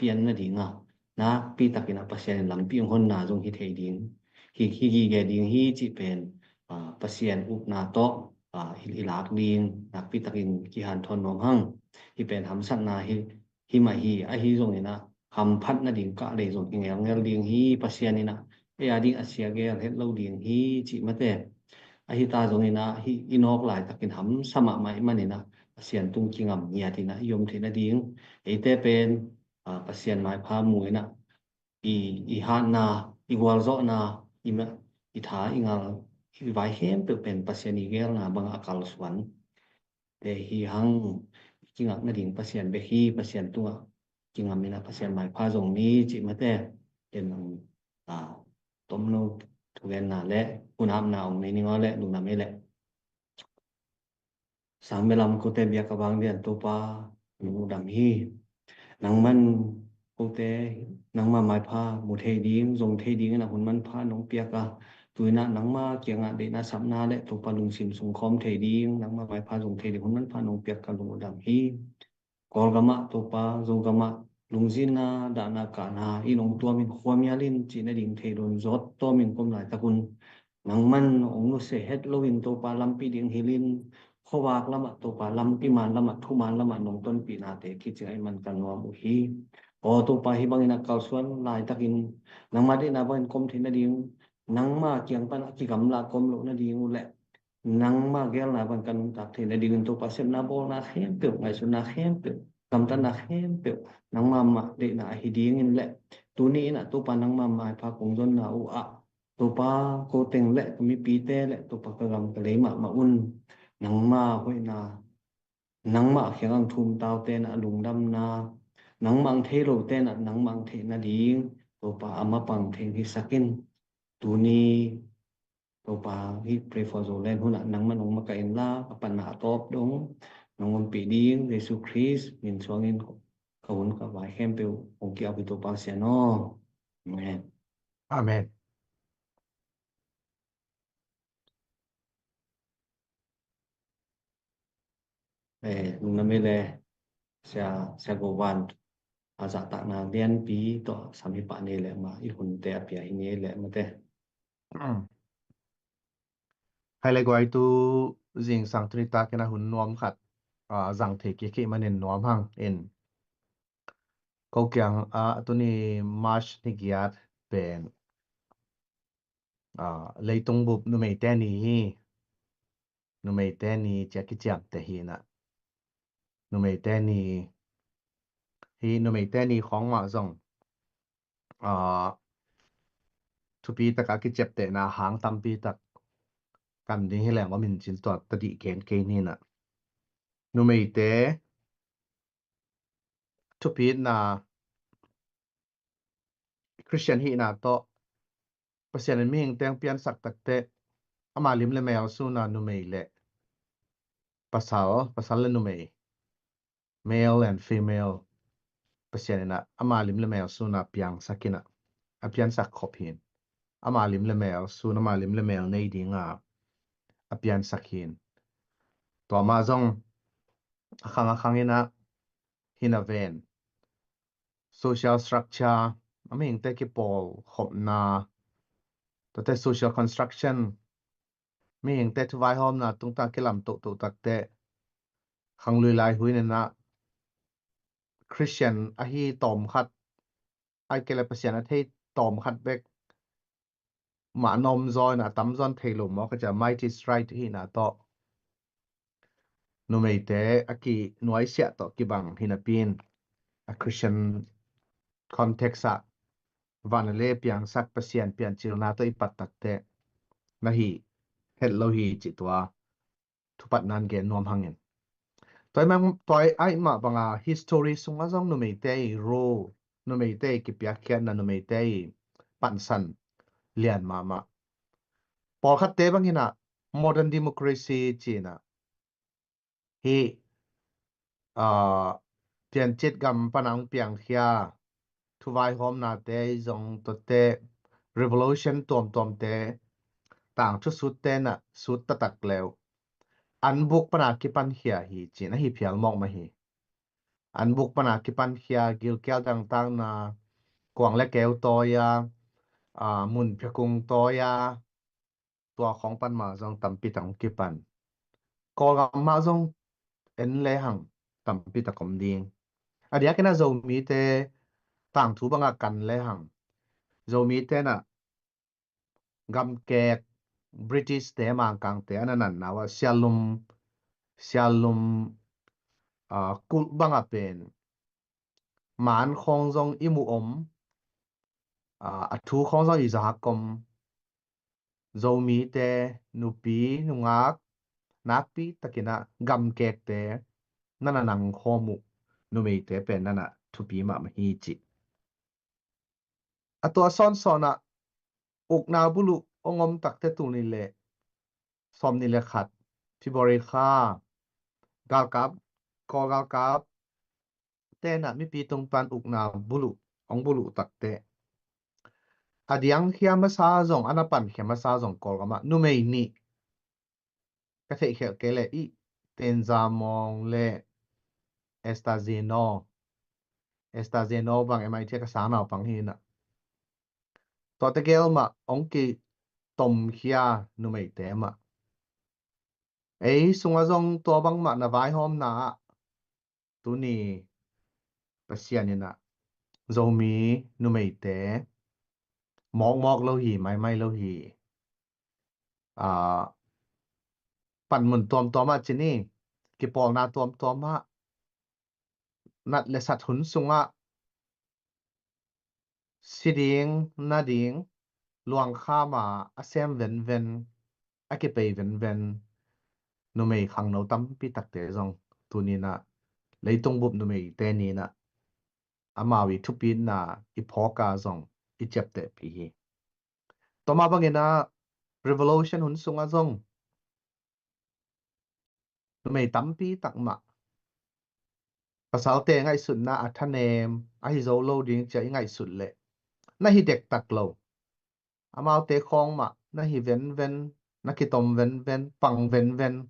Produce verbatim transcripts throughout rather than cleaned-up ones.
pian nading a, nakpi takin a Pasian in lampi hong honna zong hi thei ding, hi, hi gige ding hi cih pen, ah, Pasian upna tawh, ah, i, i lak ding, nakpi takin kihanthawn nuam hang. Hi pen hamsatna hi, hi mah hi, ahi zongin a hamphat nading kah lei zong hi ngelngel ding hi, Pasian in a ei a ding a sia gel het lo ding hi cih mate. Ahi ta zongin a hi i nawk laitakin hamsa mahmah ih manin a Pasian tung kingam ngiatin a i om theih nading. Eite pen, ah, Pasian maipha mu in a i, i hatna, i gualzawhna, i ma-, i tha, i ngal, i vai khempeuh pen Pasian i gelna bang a kalsuan. Te hi hang, kingak nading Pasian bek hi, Pasian tungah kingam in a Pasian maipha zong ni cih mate. Ken ang, ah, tomno thugenna le hunapna ong nei ning aw le lungdam ei le. Sangbelam kote biak a bang dian Topa lungdam hi. Nangman kote nangma maipha mu thei ding, zong thei ding in a hun manpha nong piak a, tu in a nangma kiangah deihna sapna le Topa lungsim sungkhawm thei ding, nangma maipha zong thei ding hun manpha nong piak ka lungdam hi. Kawlgamah Topa, Zogamah lungzinna, dahna, kahna in ong tuamin khuamialin cih nading thei dun zawt tawmin kom laitakun nangman ong nusia het loin Topa lampi ding hilhin, khuavak lamah Topa lampi man lamah, thuman lamah nong tonpihnate kicing ai man ka nuam uh hi. Aw Topa, hi bangin a kalsuan laitakin nangma deihna bangin kom thei nading, nangma kiang pan a kigamla kom loh nading uh le nangma gelna bang kan nuntak thei nadingin Topa sepna bawlna khempeuh, ngaihsutna khempeuh, gamtatna khempeuh nangma mah deihna ahi dingin le tuni in a Topa nangma maipha kong zonna uh ah Topa ko teng le ka mipite le Topa ka gam ka lei mahmah un nangma hoihna, nangmah kiangah thum taute in a lungdamna, nangmah ang thei lote in a nangmah ang theih nading Topa a mapang theng hisakin tuni Topa hi Pray for Zoland hunah nangman ong makaih inla, a panna a tawp dong nong ompih ding Jesu Khrist min suangin ka hun ka vai khempeuh ong kiau hi Topa Sian aw. Amen. Amen. Eh, nung na mele sia, sia govan a zahtakna lianpi tawh sami pah nei le ma i hunte a pia hi nei le mate. Hai le guai tu zingsang tuni takin a hun nuam khat, ah, zang thei kik hi manin nuam hang in. Ko kiang, ah, tuni March ni giat pen, ah, leitung bup numeite ni hi. Numeite ni cia kiciamte hi na. Numeite ni hi, numeite ni khawng mah zong, ah, thupi taka kiciaptehna hang tampi tak kan ding hi leng om in cin tua tadih ken kei ni na. Numeite thupitna Christian hihna tawh Pasian in mihingte hong piansak takte ama lim le mel suna numei le pasal, pasal le numei, male and female, Pasian in a ama lim le mel suna piangsak in a, a piansak khop hin. Ama lim le mel sun, ama lim le mel nei dinga a piansak hin. Tua mah zong a khang a khang in a hin a ven social structure, a mihingte kipawl khopna, tuate social construction, mihingte thuvaihawmna tungtang kilam tohtoh takte khanglui lai hui nena Christian ahi tawm khat, ai kei le Pasian a thei tawm khat bek mah a nawm zaw in a tam zawn thei lo maw ka cia, might is right hihna tawh numeite a kinuaisiah tawh kibang hi napi in a Christian context ah van le piangsak Pasian piancilna tawh i pat takte na hi het lo hi cih tua thupatna in gen nuam hangin. Tua i mang, tua i ai mah banga history sungah zong numeite i role, numeite i kipiakkhiatna, numeite i pansan lian mahmah. Pawlkhatte bang in a modern democracy ci in a hi, ah, piancit gam pana hong piangkhia thuvaihawmnate i zong tuate revolution tuamtuamte tangthu sutte na sut taktak leu an buk pana kipankhia hi ci in a hi phial mawk mah hi. Anbuk pana kipankhia, gilkial dangtakna, kuang le keu tawi-a, a, mun phiakung tawi-a, tua khawng pan mah zong tampi tak hong kipan. Kawlgam mah zong en lehang tampi tak om ding. A diakin a Zomite tangthu banga kan lehang, Zomite na gamkek British-te, Mangkangte a na natna uah sialum, sialum, a, kulh banga pen maan khawng zong i mu om, a, a thu khawng zong i zak om. Zomite nupi nungak nakpi takin a gamkekte na na nangkhawm uh numeite pen na na thupi mahmah hi ci. A tua sawnsawn ah ukna buluh hong om takte tul nih le sawm nih le khat February kha galkap, Kawl galkap tena mipi tung pan ukna buluh, hong buluh takte, a diangkhia masa zong, a na pankhia masa zong Kawlgam ah numei nih ka theihkhelh kei leh i Tenzamong le Esther Zeno. Esther Zeno bang M I T a ka sang naupang hi na. Tuate gel mah hong kitomkhia numeite mah. Ei sungah zong tua bang mah na vaihawmna ah tuni Pasian in a Zomi numeite mawkmawk lo hi, maimai lo hi. A, panmun tuamtuam ah ci ni, kipawlna tuamtuam ah, nat le sat hun sungah si ding, na ding, luangkham a a sem venven, a kipei venven numei khangno tampi takte zong tuni-in ah leitung bup numeite ni-in ah amau i thupitna i phawk a zong i ciaptehpih hi. Tua mah bangin ah revolution hun sungah zong numei tampi tak mah pasalte ngaihsutna a thanem, ahi zo lo ding ci-a i ngaihsut leh na hi dektak lo. Amaute khawng mah na hi venven, na kitom venven, pang venven,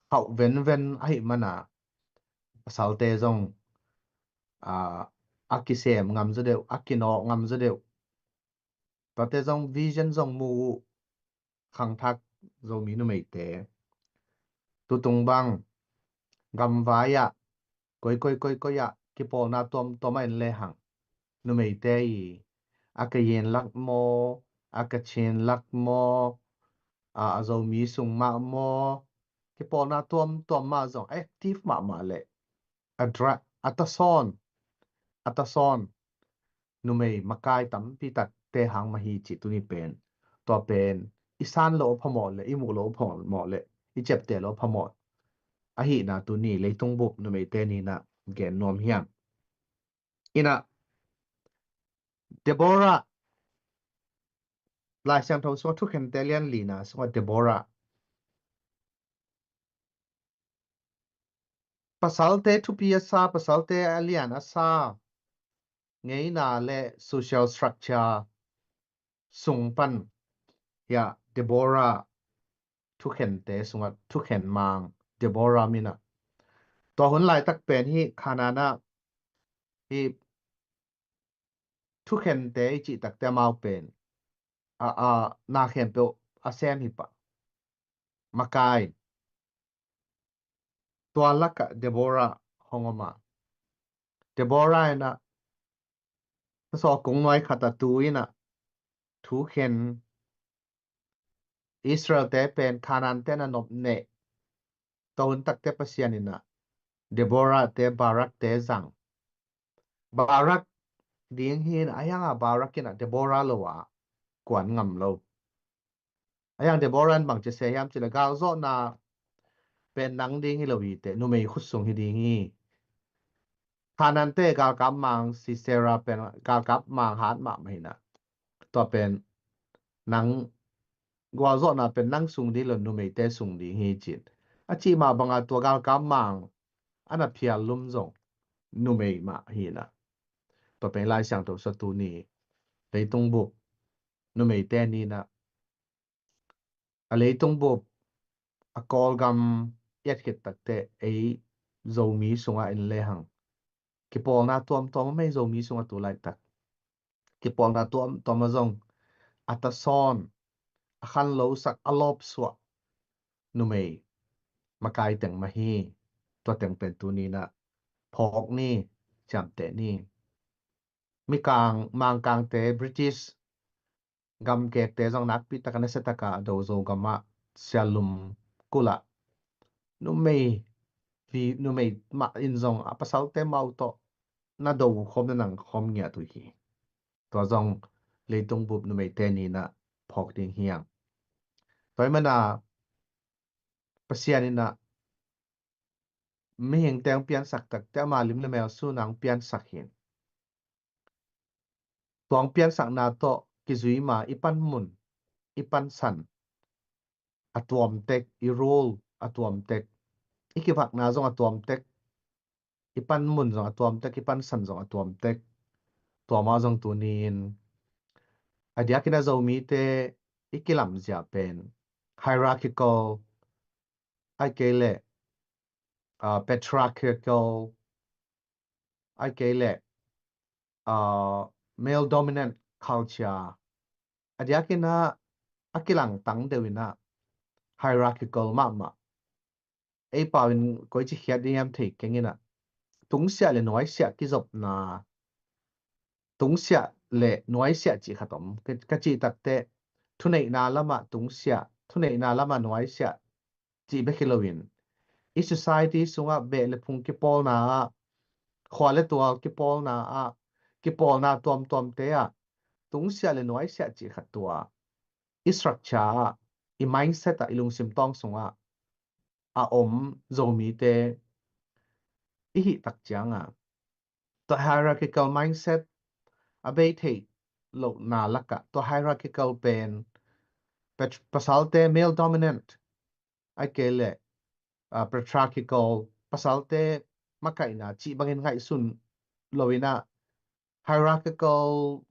khauh venven ahih man a pasalte zong, a, a kisem ngam zaw deuh, a kinawk ngam zaw deuh. Tuate zong vision zong mu uh, khangthak Zomi numeite. Tutung bang gamvai ah, koikoi koikoi ah kipawlna tuamtuam a en lehang numeite i a Kayin lak maw, a Kachin lak maw, a, a Zomi sung mah maw, kipawlna tuamtuam mah zong active mahmah leh a dra-, a tasawn, a tasawn numei makai tampi takte hang mah hi ci tuni pen. Tua pen i san loh a phamawh leh, i muh loh a phamawh leh, i ciapteh loh a phamawh ahihna tuni leitung bup numeite ni-in ah gen nuam hi hang. In ah Deborah, Lai Siangtho sungah Thukhente lian lina sungah Deborah pasalte thupi a sa, pasalte a lian a sa ngeina le social structure sung pan hi a Deborah thukhente sungah thukhen mang Deborah min ah. Tua hun laitak pen hi Kanaan ah hi thukhente i cih takte amau pen a, a, na khempeuh a sem hi pah. Makai. Tua lakah Deborah hong om a. Deborah in ah sawkung nuai khat a tu in ah thukhen Israelte pen Kanaante na nop neh. Tua hun takte Pasian in ah Deborahte, Barakte zang. Barak ding hi in ah, ahi hang a Barak in ah Deborah lo a kuan ngam lo. Ahi hang Deborah in bang ci se hiam cih leh galzawhna pen nang ding hi lo hi teh, numei khut sung hi ding hi. Kanaante galkap mang Sisera pen galkap mang hat mahmah hi in ah. Tua pen nang gualzawhna pen nang sung ding lo, numeite sung ding hi ci-in a cih mah banga tua galkap mang a na phial lum zong numei mah hi in ah. Tua pen Lai Siangtho sung tuni leitung bup numeite ni-in ah a leitung bup a Kawlgam i et khit takte ei Zomi sungah en lehang Kipawlna tuamtuam a mei Zomi sungah tu laitak. Kipawlna tuamtuam a zong a tasawn, a khanlosak, a lawpsuah numei makai teng mah hi. Tua teng pen tuni-in ah phawk ni, ciamteh ni. Mikang, Mangkangte, British gamkekte zong nakpi taka nasia taka a do Zogam ah, Sialum kulh ah numei, vi, numei mah in zong a pasalte mau tawh na do khawm, na nang khawm ngiat uh hi. Tua zong leitung bup numeite ni-in ah phawk ding hi hang. Tua ahih manin ah Pasian in ah mihingte hong piansak takte ama lim le mel sun ah hong piansak hi. Tua hong piansakna tawh kizui ma i panmun, i pansan a tuamtek, i role a tuamtek, i kivakna zong a tuamtek, i panmun zong a tuamtek, i pansan zong a tuamtek. Tua mah zong tuni-in a diakin ah Zomite i kilamzia pen hierarchical, ahih kei leh, ah, patriarchal, ahih kei leh, ah, male dominant culture a diakin ah a kilangtang deuh in ah hierarchical mahmah. Ei pau in koici khiat ding hiam thei keng in ah, tungsiah le nuaisiah kizopna, tungsiah le nuaisiah cih khat om. Ka, ka cih takte, thuneihna lamah tungsiah, thuneihna lamah nuaisiah cih bek hi loin, i society sungah beh le phung kipawlna ah, khua le tual kipawlna ah, kipawlna tuamtuamte ah tungsiah le nuaisiah cih khat tua i structure ah, i mindset ah, i lungsim tawng sungah a om Zomite i hih tak ciangin, tua hierarchical mindset a bei theih lohna lakah, tua hierarchical pen, pet-, pasalte male dominant, ahih kei leh, ah, patriarchal, pasalte makaihna cih bangin ngaihsun lo in ah, hierarchical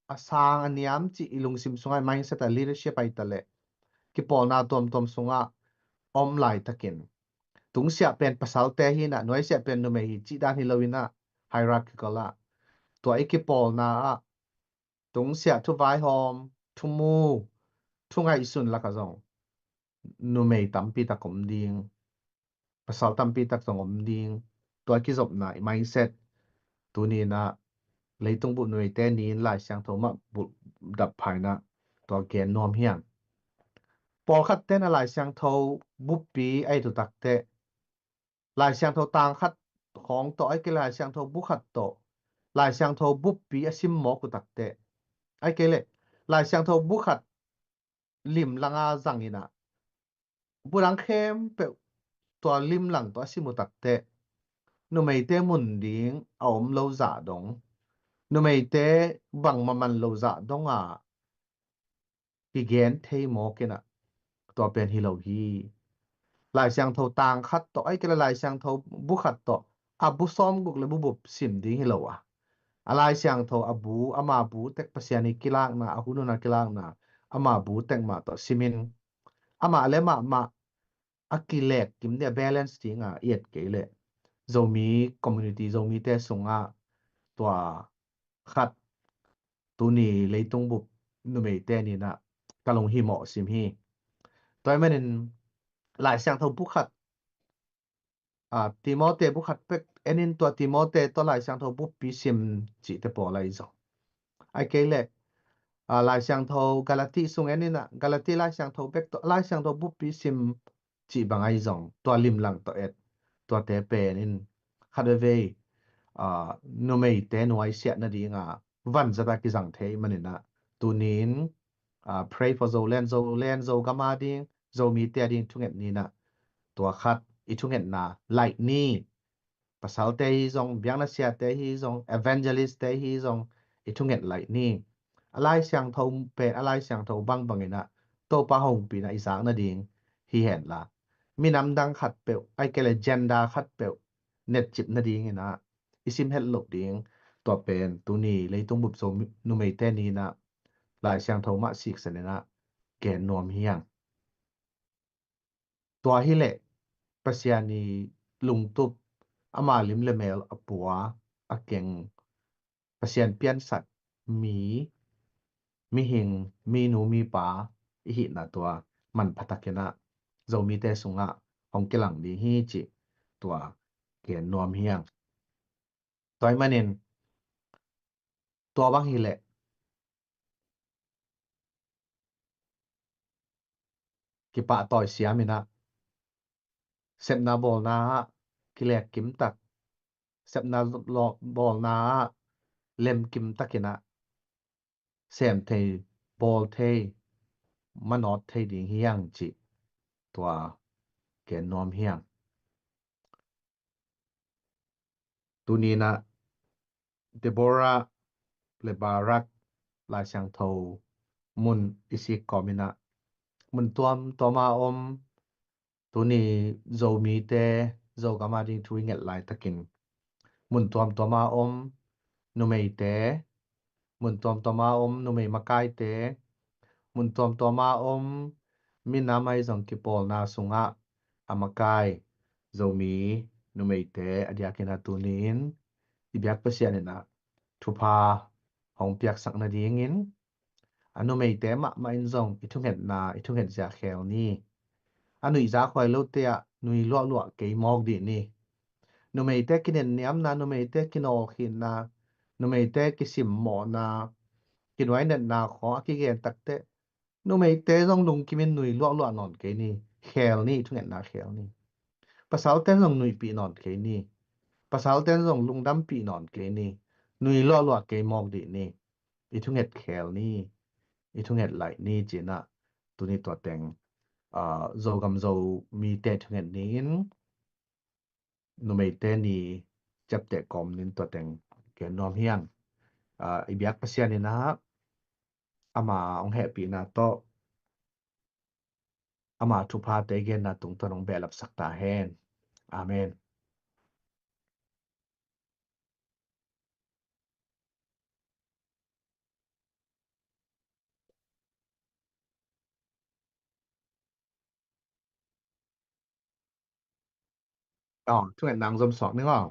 a sang a niam cih i lungsim sungah, mindset ah, leadership ahih ta leh, kipawlna tuamtuam sungah om laitakin, tungsiah pen pasalte hi in ah, nuaisiah pen numei hi cih dan hi lo in ah, hierarchical ah, tua i kipawlna ah tungsiah, thuvaihawm, thumu, thungaihsun lakah zong numei tampi tak om ding, pasal tampi tak zong om ding. Tua kizopna i mindset tuni-in ah leitung bup numeite ni-in Lai Siangtho mah bulh dap pha in ah tua gen nuam hi hang. Pawlkhatte in ah Lai Siangtho buppi a et uh takteh, Lai Siangtho tang khat khawng tawh, ahih kei leh Lai Siangtho bu khat tawh Lai Siangtho buppi a sim mawk uh takteh, ahih kei leh Lai Siangtho bu khat limlang a zang in ah, bu dang khempeuh tua limlang tawh a sim uh takteh, numeite mun ding a om lo zah dong, numeite bangmah man lo zah dong a kigen thei mawk in ah, tua pen hi lo hi. Lai Siangtho tang khat tawh, ahih kei leh Lai Siangtho bu khat tawh, a bu sawmguk le bu bup sim ding hi lo a, a Lai Siangtho a bu, ama bu tek, Pasian i kilakna, a hun hun a kilakna, ama bu tek mah tawh sim in, amah le amah mah a kilek kim ding a, balance ding a i et kei leh, Zomi community, Zomite sungah tua khat tuni leitung bup numeite ni-in ah ka lunghimawh sim hi. Tua ahih manin Lai Siangtho bu khat, ah, Timote bu khat pek en in, tua Timote tawh Lai Siangtho buppi sim cihte pawl ahi zong, ahih kei leh, ah, Lai Siangtho Galati sung en in ah, Galati Lai Siangtho bek tawh Lai Siangtho buppi sim cih bang ahi zong, tua limlang tawh et, tuate pen in khat veivei, ah, numeite nuaisiah nading a vanzat a kizang thei ahih manin ah, tuni-in, ah, Pray for Zoland, Zoland, Zogam a ding, Zomite a ding thunget ni-in ah, tua khat i thungetna laih ni. Pasalte hi zong, biakna siate hi zong, evangelistte hi zong, i thunget laih ni. A Lai Siangtho pen a Lai Siangtho bangbang in ah, Topa hong pina i zak nading hi hen la, minam dang khatpeuh, ahih kei leh gender khatpeuh netcip nading in ah i sim het loh ding, tua pen tuni leitung bup Zo numeite ni-in ah Lai Siangtho mah siksan in ah gen nuam hi hang. Tua hi leh Pasian i lungtup, ama lim le mel a pua, a keng, Pasian piansak mi, mihing, minu mipa i hihna tua manpha takin ah Zomite sungah hong kilang ding hi cih tua gen nuam hi hang. Tua ahih manin tua bang hileh kipahtawi siam in ah, sepna bawlna ah kilek kimtak, sepna lo-, bawlna ah lem kimtak in ah sem thei, bawl thei, manawt thei ding hi hang cih tua gen nuam hi hang. Tuni in ah Deborah le Barak Lai Siangtho mun i sik kawm in ah, mun tuamtuam a om, tuni Zomite, Zogam a ding thu i nget laitakin, mun tuamtuam a om numeite, mun tuamtuam a om numei makaite, mun tuamtuam a om minam ahi zong kipawlna sungah a makai Zomi numeite a diakin ah tuni in i biak Pasian in ah thupha hong piaksak nadingin, a numeite mahmah in zong i thungetna, i thunget zia khel ni. A nuihzak huai lote ah nui luahluah kei mawk dih ni. Numeite kinenniamna, numeite kinawlkhinna, numeite kisimmawhna, kinuainetna khawng a kigen takteh numeite zong lungkim in nui luahluah nawn kei ni. Khel ni, i thungetna khel ni. Pasalten zong nuihpih nawn kei ni. Pasalten zong lungdampih nawn kei ni. Nui luahluah kei mawk dih ni. I thunget khel ni, i thunget laih ni ci-in ah tuni tua teng, aa, Zogam Zomite thunget ni-in numeite ni ciapteh kawm ni-in tua teng gen nuam hi hang. Aa, i biak Pasian in ah ama hong hehpihna tawh ama thuphate genna tungtawn hong behlapsak ta hen. Amen. Aw, thungetna hong zom suak ning aw.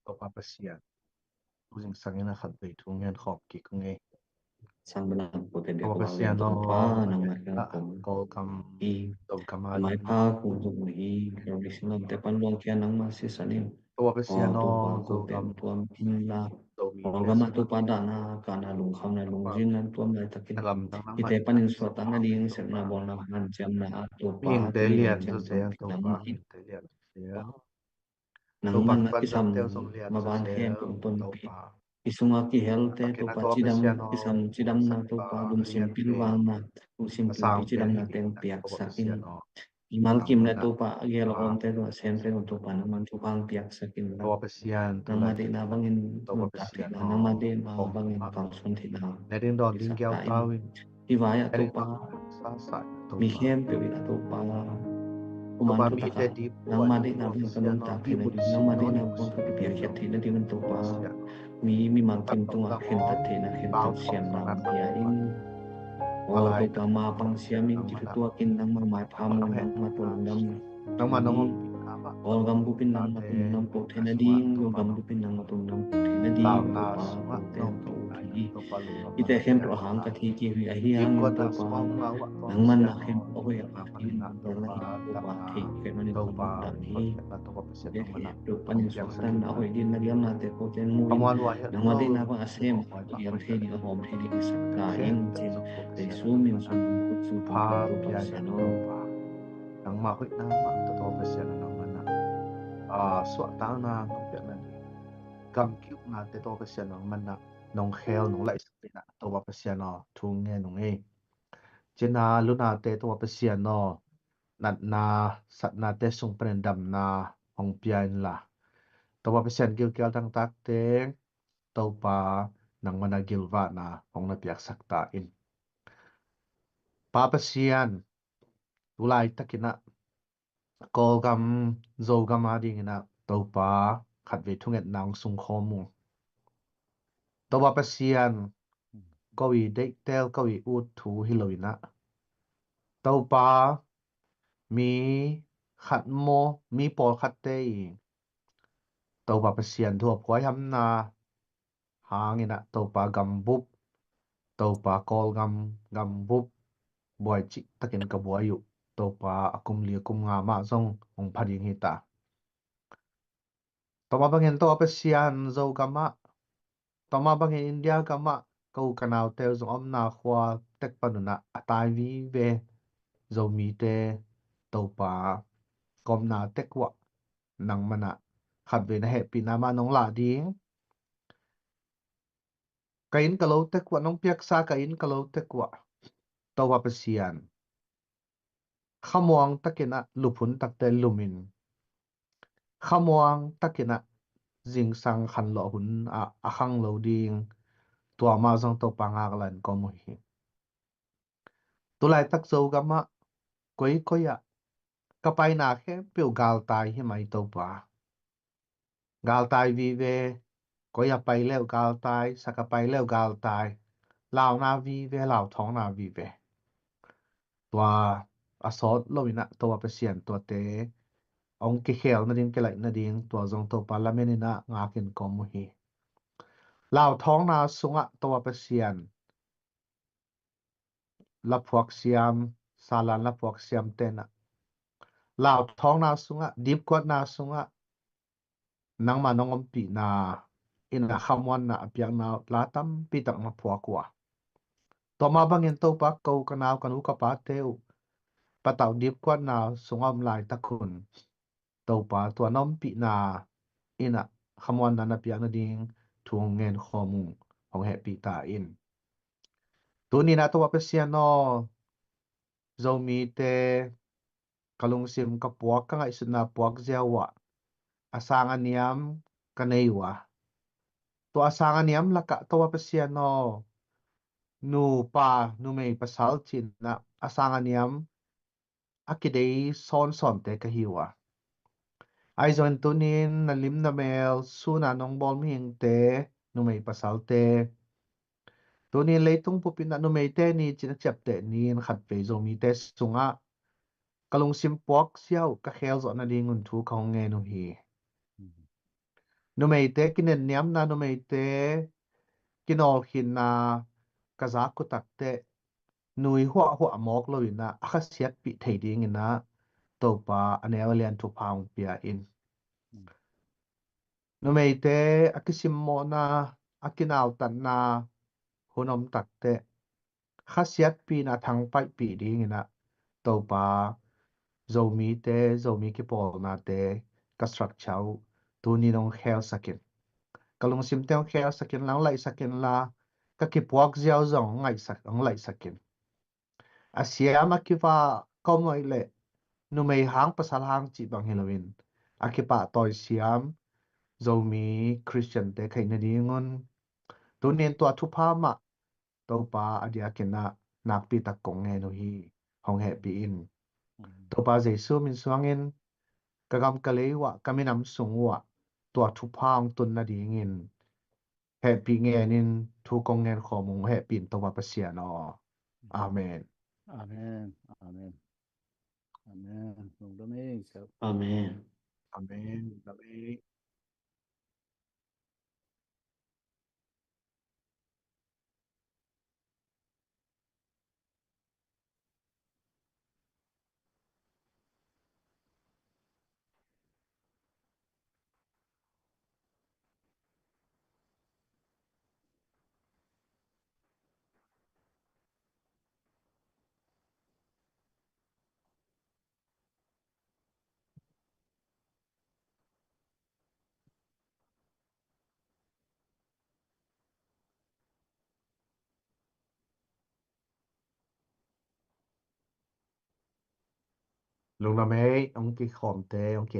Topa Pasian, tu zingsang in a khatvei thu ngen khawm kik ung ei. Topa Pasian aw, Kawlgam, Zogam a ding, Maiphak, Zogam hi, Kawlgam singlamteh pan luang khia nangmah sisan in. Topa Pasian aw, Zogam, Kawlgam ah Topa dahna, kahna, lungkhamna, lungzinna tuam laitakin hihte panin suahtakna ding sepna bawlna hanciamna ah Topa mihingte lian zaw se a Topa, mihingte lian zaw se a. Nangman na kisam maban hen tungtawn pi. i sungah kihelte Topa cidam kisam cidamna Topa lungsim pilvangna, lungsim pilpi cidamna teng piaksak in. Mimal kim le Topa a gel a omte tungah semte tungah Topa nangman thupha piaksak in la. Nangma deihna bangin nuntak theihna, nangma deihna bangin kalsuan theihna. Hi vai ah Topa mi khempeuh in ah Topa kuman thutaka nangma deihna bangin ka nuntak theihna ding, nangma deihna bangin ka kipiakkhiat theihna dingin Topa mi mimal kim tungah khentat theihna khentat siamna pia in. Aw Topa ma pang siamin kithutuakin nangma maipha mu, nangma tawh lungdam nangma nong Kawlgam bupin nangma tawh lungdam ko theihna ding, Zogam bupin nangma tawh lungdam ko theihna ding Topa kote hong ko uh hi. Hite khempeuh a hang ka thei kei uh hi, ahi hangin Topa nangman na khempeuh a hoih a pha ding Topa thei kei manin Topa lungdam hi. Hite khempeuh panin suaktanna a hoih ding na gelnate kote mu in, nangma deihna bang a sem a gel thei ding a hawm thei ding a sak ta in cin. Jesu min sung kut sung Topa Pasian aw. Nangmah hoihna mah tawh Topa Pasian aw nangman ah, ah, suahtakna nong piakna ding, gamgi uknate Topa Pasian aw nangman ah nong khel nong laihsak dingin ah Topa Pasian aw thu ngen ung ei. Cina lunate Topa Pasian aw natna satnate sung panin damna hong pia in la. Topa Pasian gilkial dangtakte Topa nangman ah gilvahna hong na piaksak ta in. Pa Pasian, tu laitakin ah Kawlgam, Zogam a dingin ah Topa khatvei thungetna hong sungkhawm ung. Topa Pasian, ko i deihtel ko i ut thu hi loin ah Topa mi khat maw mi pawlkhatte i Topa Pasian thu a phuaihamna hangin ah Topa gambup, Topa Kawlgam gambup buai cihtakin ka buai uh Topa a kum li a kum nga mah zong hong pha ding hi ta. Tua mah bangin Topa Pasian Zogam ah, tua mah bangin India gam ah ka u ka naute uh zong omna khua tek panun ah a tai vive Zomite Topa ka omna tek uah nangman ah khatvei na hehpihna mah nong lah ding. Ka inn ka lo tek uah nong piaksa ka inn ka lo tek uah Topa Pasian khamuang takin ah luphun takte lumin, khamuang takin ah zingsang khanlawh hun ah a khang lo ding tua mah zong Topa ngaklah in ka om uh hi. Tu laitak Zogam ah koikoi ah ka paina khempeuh galtai hi mai Topa. Galtai vive, koi a pai leuh galtai, sak a pai leuh galtai, launa vive, lauthawngna vive. Tua a sawt loin ah Topa Pasian tuate hong kikhel nading kilaih nading tua zong Topa lamenin ah ngakin ka om uh hi. Lauthawngna sungah Topa Pasian laphuak siam, salan laphuak siam tenah lauthawngna sungah, dipkuatna sungah nangma nong ompihna in a khamuanna a piakna uh la tampi tak na phuak uh a, tua mah bangin Topa ko ka nau ka nu ka pate uh patauh dipkuatna sungah om laitak un Topa tua na ompihna in a khamuanna na piak nading thu hong ngen khawm ung, hong hehpih ta in. Tuni-in ah Topa Pasian aw, Zomite ka lungsim ka puak, ka ngaihsutna puak ziau ah a sang a niam ka nei uh a, tua a sang a niam lakah Topa Pasian aw, nupa numei pasal cihna a sang a niam a kidei sawnsawnte ka hi uh a, ahi zongin tuni-in na lim na mel suna nong bawl mihingte, numei pasalte, tuni-in leitung bupin ah numeite ni cin a ciapteh ni-in khatvei Zomite sungah ka lungsim puak ziau ka khel zawh nadingun thu ka hong ngen uh hi. Numeite kinenniamna, numeite kinawlkhinna ka zak uh takteh nui huahhuah mawk loin ah a khasiatpih thei dingin ah Topa a neu a lian thupha hong pia in. Numeite a kisimmawhna, a kinautatna hun om takteh khasiatpihna thangpaihpih dingin ah Topa Zomite, Zomi kipawlnate ka structure uh tuni-in hong khelsak in. ka lungsimte hong khelsak inla, hong laihsak inla, ka kipuak ziau zong hong ngaihsak, hong laihsak in. A siam a kivah ka om ahih leh numei hang pasal hang cih bang hi loin a kipahtawi siam Zomi Khristiante ka hih nadingun tuni-in tua thupha mah Topa a diakin ah nakpi tak kong ngen uh hi. Hong hehpih in. Topa Jesu min suangin ka gam ka lei uh ah, ka minam sung uh ah tua thupha hong tun nadingin hehpih ngenin thu kong ngen khawm ung. Hehpih in Topa Pasian aw. Amen. Amen. Amen. Amen. Lungdam ei. Amen. Amen. Lungdam ei. Lungdam ei, hong kikhawmte, hong ki